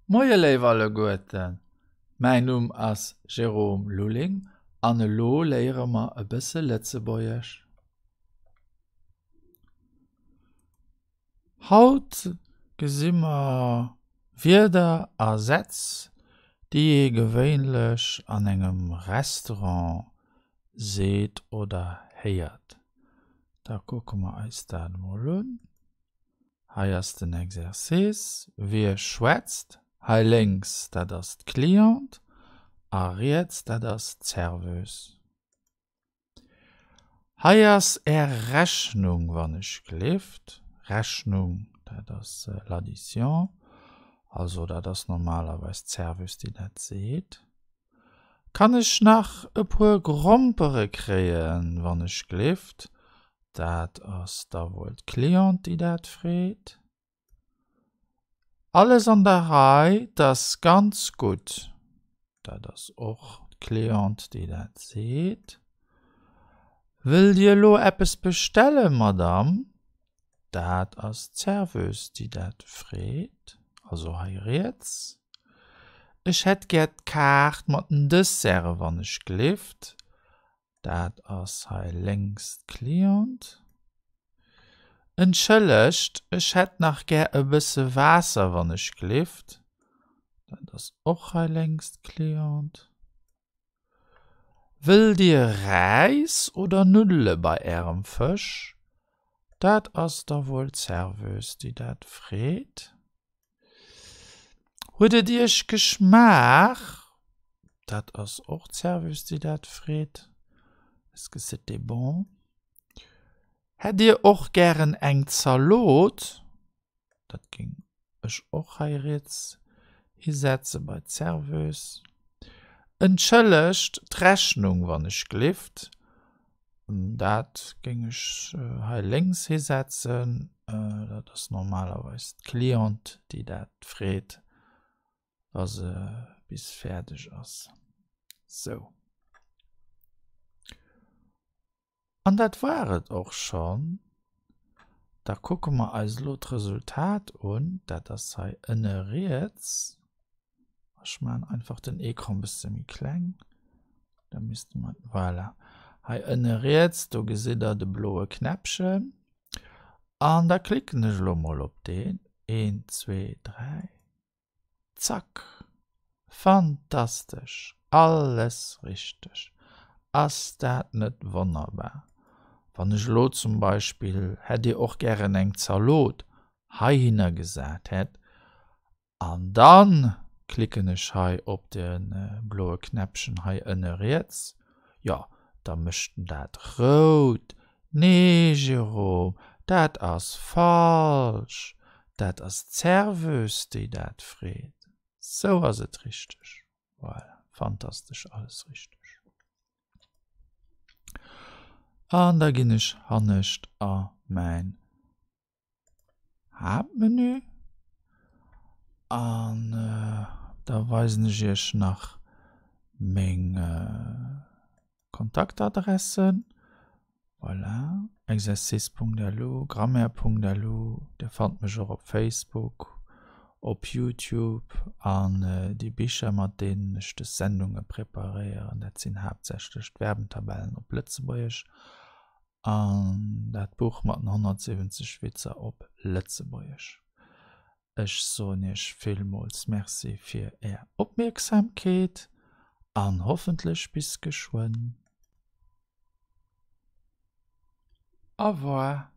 Moie léif alleguerten, mäin Numm ass Jérôme Lulling an elo léiere mer e bësse Lëtzebuergesch. Haut gesi mer Wierder a Sätz, déi ee gewéinlech an engem Restaurant seet oder héiert. Da kucke mer eis dat emol un. Hei ass den Exercice, Wie schwätzt? Hei lénks, dat ass d'Cliente a riets, dat ass d'Serveuse. Hei ass Är Rechnung, wann ech gleeft. Rechnung, dat ass l'addition, also dat ass normalerweis d'Serveuse, déi dat seet. Kann ech nach e puer Grompere kréien, wann ech gleeft? Dat ass da wuel d'Cliente, déi dat freet. Alles an der Rei, 't ass ganz gutt. Dat ass och d'Cliente, déi dat seet. Wëllt Dir elo eppes bestellen, Madame? Dat ass d'Serveuse, déi dat freet, also hei riets. Ech hätt gär d'Kaart mat den Desserte wann ech gleeft. Dat ass hei lénks d'Cliente. Entschëllegt, ech hätt nach gär e bësse Waasser wann ech gleeft. Dat ass och hei lénks d'Cliente. Wëllt Dir Räis oder Nuddele bei Ärem Fësch? Dat ass da wuel d'Serveuse, déi dat freet. Huet et Iech geschmaach? Dat ass och d'Serveuse, déi dat freet. Est-ce que c'était bon? Hätt Dir och gären eng Zalot? Dat géing ech och hei riets hisetze bei d'Serveuse. Entschëllegt, d'Rechnung, wann ech gelift. Dat géing ech hei lénks hisetzen. Dat ass normalerweis d'Cliente, déi dat freet, wa se bis fäerdeg ass. Sou. An dat war et och schonn. Da kucke mer eis elo d'Resultat un. Dat ass hei ënne riets. Ech maachen einfach den Ecran e bësse méi kleng. Da misste mer, voilà. Hei ënne riets, do gesitt der de bloe Knäppchen. An da klicken ech elo mol op deen. Een, zwee, dräi. Zack! Fantastesch! Alles richteg! Ass dat net wonnerbar? Wann ech elo zum Beispill hätt Dir och gären eng Zalot heihinner gesat hätt, an dann klicken ech hei op de bloe Knäppchen hei ënne riets, jo, da mécht en dat rout. Nee, Jérôme, dat ass falsch. Dat ass d'Serveuse, déi dat freet. Sou ass et richteg. Voilà, fantastesch, alles richteg. An da ginn ech hannescht a mäin Haaptmenü an da weisen ech iech nach meng Kontaktadressen. Voilà, exercice.lu, grammaire.lu, dir fannt mech och op Facebook, op Youtube an déi Bicher mat deenen ech des Sendunge preparéieren, dat sinn haaptsächlech d'Verbentabellen op Lëtzebuergesch An dat Buch mat den 170 Witzer op Lëtzebuergesch. Ech soen iech villmools Merci fir är Opmierksamkeet an hoffentlech bis geschwënn. Au revoir.